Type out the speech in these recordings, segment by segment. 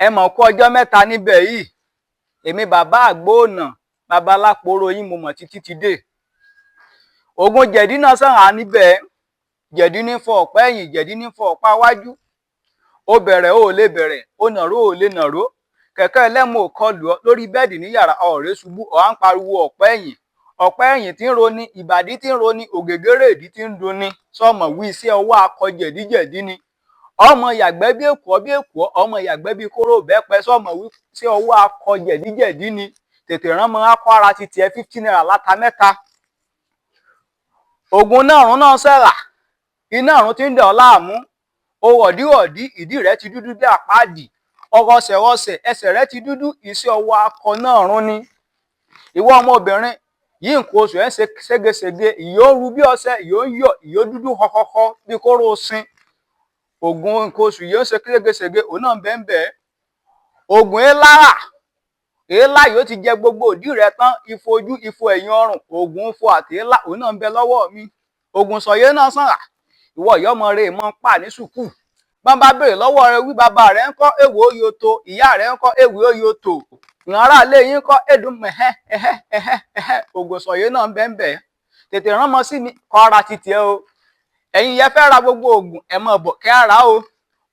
Ẹ mọ̀ kú ọjọ́ mẹ́ta níbẹ̀ yìí. Èmi bàbá àgbóònà, babaláporó yín, mo mọ̀ títí ti dé. Ògùn jẹ̀dí náà sàn á níbẹ̀. Jẹ̀dí ní fọ ọ̀pá ẹ̀yìn, jẹ̀dí ní fọ ọ̀pá wájú. Ó bẹ̀rẹ̀, ó lè bẹ̀rẹ̀, ó nàró, ó lè nàró. Kẹ̀kẹ́ ẹlẹ́mu ò kọlù ọ́ lórí bẹ́ẹ̀dì ní yàrá, ọ̀rẹ́ ṣubú, ọ̀ á ń pariwo ọ̀pá ẹ̀yìn. Ọ̀pá ẹ̀yìn tí ń roni, ìbàdí tí ń roni, ògègèrè ìdí tí ń dunni. Sọmọ wí sí ọwọ́ akọ jẹ̀díjẹ̀dí ni. Ọmọ yàgbẹ́ bí èkùọ́ bí èkùọ́, ọmọ yàgbẹ́ bí kóró ìbẹ́pẹ. Sọmọ wí sí ọwọ́ akọ jẹ̀díjẹ̀dí ni. Tètè rán mọ́ akọ ara ti tiẹ̀, ₦50 láta mẹ́ta. Ògùn náà rún náà sẹ̀rà. Iná ọ̀run tí ń dà ọ́ láàmú. O rọ̀dírọ̀dí, ìdí rẹ ti dúdú bí àpáàdì. Ọrọsẹ̀rọsẹ̀, ẹsẹ̀ rẹ ti dúdú, iṣẹ́ ọwọ́ akọ náà rún ni. Ìwọ ọmọbìnrin yìí, nǹkan oṣù ẹ̀ ń ṣe ségesège, ìyó ń ru bí ọṣẹ, ìyó ń yọ̀, ìyó dúdú họhọhọ bí kóró sin. Ògùn nǹkan oṣù yìí ń ṣe ségesège, òun náà ń bẹ́ẹ̀ bẹ́ẹ̀. Ògùn élára, èélá yóò ti jẹ gbogbo òdì rẹ tán, ifo ojú, ifo ẹ̀yìn ọrùn, ògùn ifo àti èélá, òun náà ń bẹ lọ́wọ́ mi. Ògùn sọ̀yẹ́ náà sàn rà. Ìwọ ìyá ọmọ rẹ mọ́ ń pa ní sùkúù. Bọ́n bá béèrè lọ́wọ́ rẹ wí, bàbá rẹ ń kọ́ èwo oyo to, ìyá rẹ ń kọ́ èwo oyo tò, ìran aráalé yín kọ́ èdùn mẹ̀hẹ́ ẹ̀hẹ́ ẹ̀hẹ́ ẹ̀hẹ́. Ògùn sọ̀yẹ́ náà ń bẹ ń bẹ. Tètè rán mọ́ sí mi kọ́ ara ti tiẹ̀ o. Ẹ̀yin yẹn fẹ́ ra gbogbo ògùn, ẹ̀ mọ̀ bọ̀ kẹ́ ara o.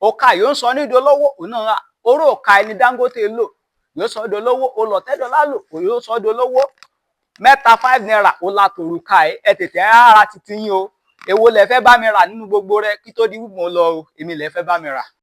Òka yóò ń sọ ní dolówó, òun náà rà. Oró òka ẹni Dangote lò yóò sọ dolówó, olọ̀tẹ́dọ́lá lò yóò sọ dolówó. Mẹ́ta ₦5 ó la tòrùka ẹ. Ẹ tètè ara titi yín o. Èwo lẹ fẹ́ bá mi rà nínú gbogbo rẹ kí tó di wípé mo lọ o? Èmi lẹ fẹ́ bá mi rà.